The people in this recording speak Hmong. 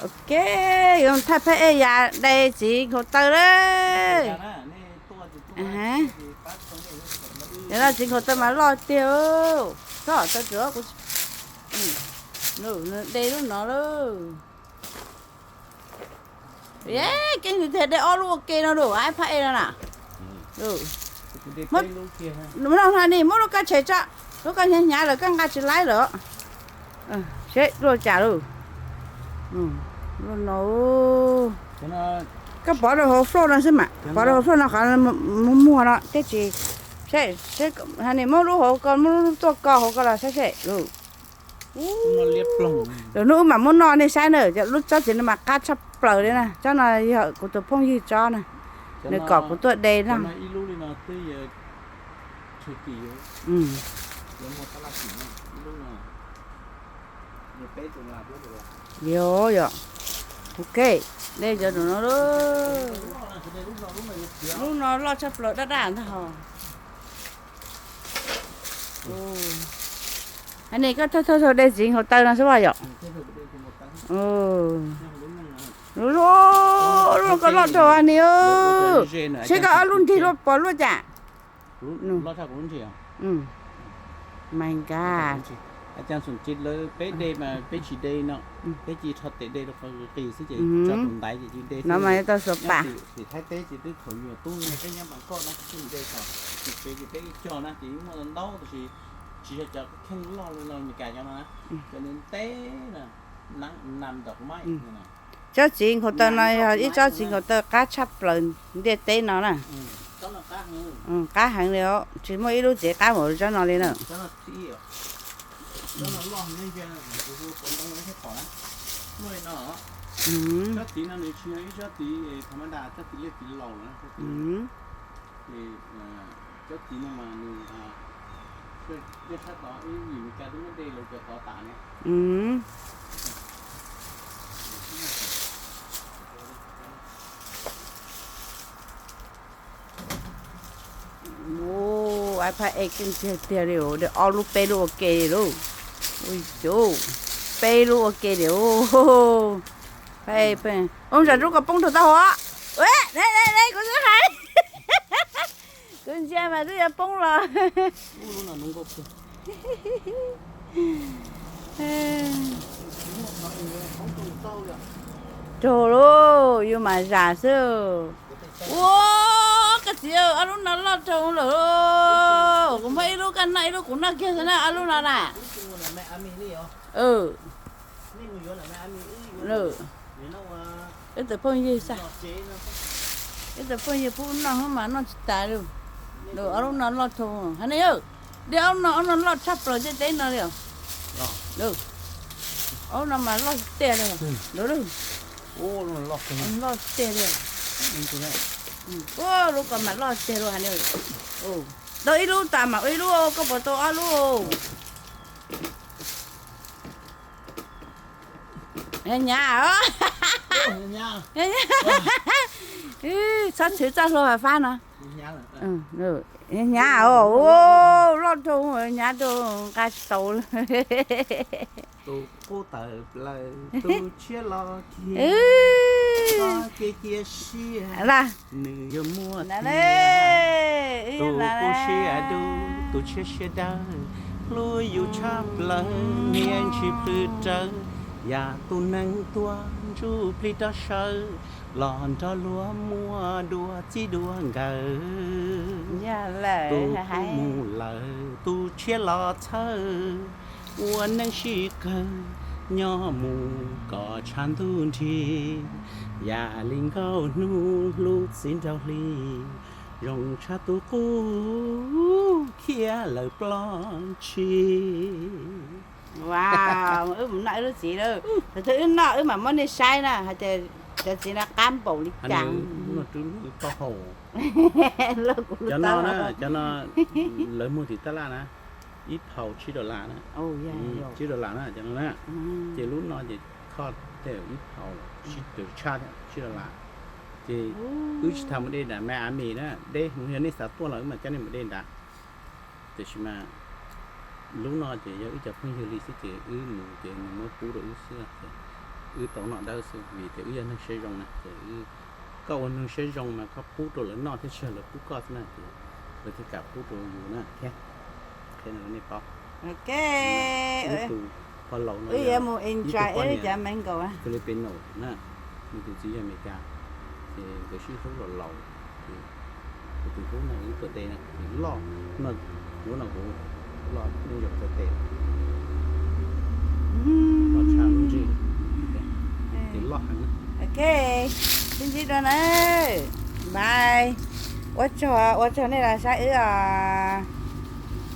Ok, yuav thaj phab ej yas de txiv nkhaus taw lawm. Cov no txiv nkhaus taw mas loj tiag. Txhob taw rau kuv, de lub no lawm. Keej tiag, de ob lub ua ke no lauj, ib phab ej no na. No, ni muab lub koj tshem tso, lub koj hnyav hnyav lawm koj nqa tsis laib lawm. Seb luaj cas lauj. Luaj no. Koj pov rau hauv floj no xwb mas, pov rau hauv floj no qhov muag muag no teb tsis. Seb, ni muab lub hauv ko, muab lub tuaj ko hauv ko los saib seb lauj. Lwm hnub wb mam muab noj nej saib na, lub tsob txiv no mas qab tshaj plaws li na. Tsob no yog kuv tus phooj ywg tsob na, nws kom kuv tuaj de no. Yog yom. Ok, de cov no. Lub no loj tshaj plaws daj daj ntag hos. Ni koj thawj thawj de txiv nkhaus taw no xwb yom. Lub, lub ko loj dhau ni. Seb koj ob lub nrig luaj pov luaj cas. Mas nkaj. Peb de mas peb tsis de no, peb cia rho tes de rau qhov qis xwb ces tso tus ntaiv ces cia de no mas tau xuas pam. Tim Thaib teb ces twb thaum nyuam tub peb nyob Bangkok no de tau, tim tsev ces peb cog na ces yeej muaj ntau tab sis tsis yog cov kheej loj li no Meskas cov no na, cov ntev na, nam ntawm kuv mab. Tsob txiv nkhaus taw no yog ib tsob txiv nkhaus taw qab tshaj plaws ntiaj teb no na. Qab heev li, tsis muaj ib lub txiv qab npaum tsob no li na. Tsob txiv no nws tsis yog ib tsob txiv thaum mab das, tsob txiv liaj txiv laus lawm. Tsob txiv no mas nws, sab tod ib vim Meskas twb muab de lawv cov tod tas ne. Ib phab ej keej tiag tiag li, de ob lub peb lub ua ke li lauj. Ui, peb lub ua ke li. Ua, tsam rub kom poob rau taub hau. Kuv twb hais, kuv ntsia mas twb yuav poob los. Raug lauj, yus mas zam xwb. Ua, koj txiv, ob lub no loj raug lawm. Kuv muab ib lub koj noj ib lub kuv noj kiag xwb na, ob lub no na. Ib tug phooj ywg, ib tug phooj ywg pub noj mas noj tsis tas li. Ob lub no loj raug, hais ne, de ob lub no, ob lub no loj tshaj plaws ntiaj teb no li. Ob lub no mas loj tiag li. Loj tiag li. Ua, lub ko mas loj tiag li hais ne. Tau ib lub tas mas ua ib lub, koj puas tau ob lub? Hnyav, txhob txhwv txoj hlua fab no. Hnyav os, loj dhau, hnyav dhau, nqa tsis tau li. Tus qub tawm plaws, tus tshiab los kiag, cia cia siab, nws yuav muaj thiab. Tus qub siab dub, tus tshiab siab dawb, hlub yus tshaj plaws, niaj ntsis plhws rawv, yam tus neeg tuag ntsuj plig rov sawv, los nrog luag muaj dua txij dua nkawm. Tus qub mus lawm, tus tshiab los txhawj, ua neej sib kawg, nyob mus kom tshav ntuj nrig, yam li nkauj hnub hlub txiv nraug hli, zoo tshaj tus qub khiav lawm ploj ntshis. Wb mus noj wb lub txiv lawm, thaum twg wb noj wb mam muab nej saib na, hais tias cov txiv no qab npaum li cas. Cov no, cov no lawv muag tim taj laj na, ib phaus tsib dollar na. Tsib dollar na cov no na. Ces lub no ces kho tej ib phaus sib tw tshaj tsib dollar. Ces wb tsis tas mus de nram Miami na, de yog nej xav tuaj los wb mam coj nej mus de nrad. Tiam sis mas lub no ces yog wb cov phooj ywg li xwb ces wb mus ces nws muab pub rau wb xwb ces Wb tau noj dawb xwb vim tias wb yog neeg siab zoo na ces wb, koj ua neeg siab zoo mas koj pub rau lawv noj thiab tsis yog lawv pub koj xwb na ces lawv thiaj kam pub rau yus na thiab. Qhia no rau nej paub. Ok, wb tus pog laus no wb yuav mus enjoy wb cov mango Filipino na, nws tus txiv yog Amelikas, ces nkawd sib hlub los laus, ces kuv tus hlub no wb tuav tes na, ces loj, no, lub no kuv loj, nej nco kuv tuav tes, loj tshaj lub ntsej, ces loj heev na. Ok, sib ntsib dua na, bye. Ua tsaug, ua tsaug nej los saib wb os.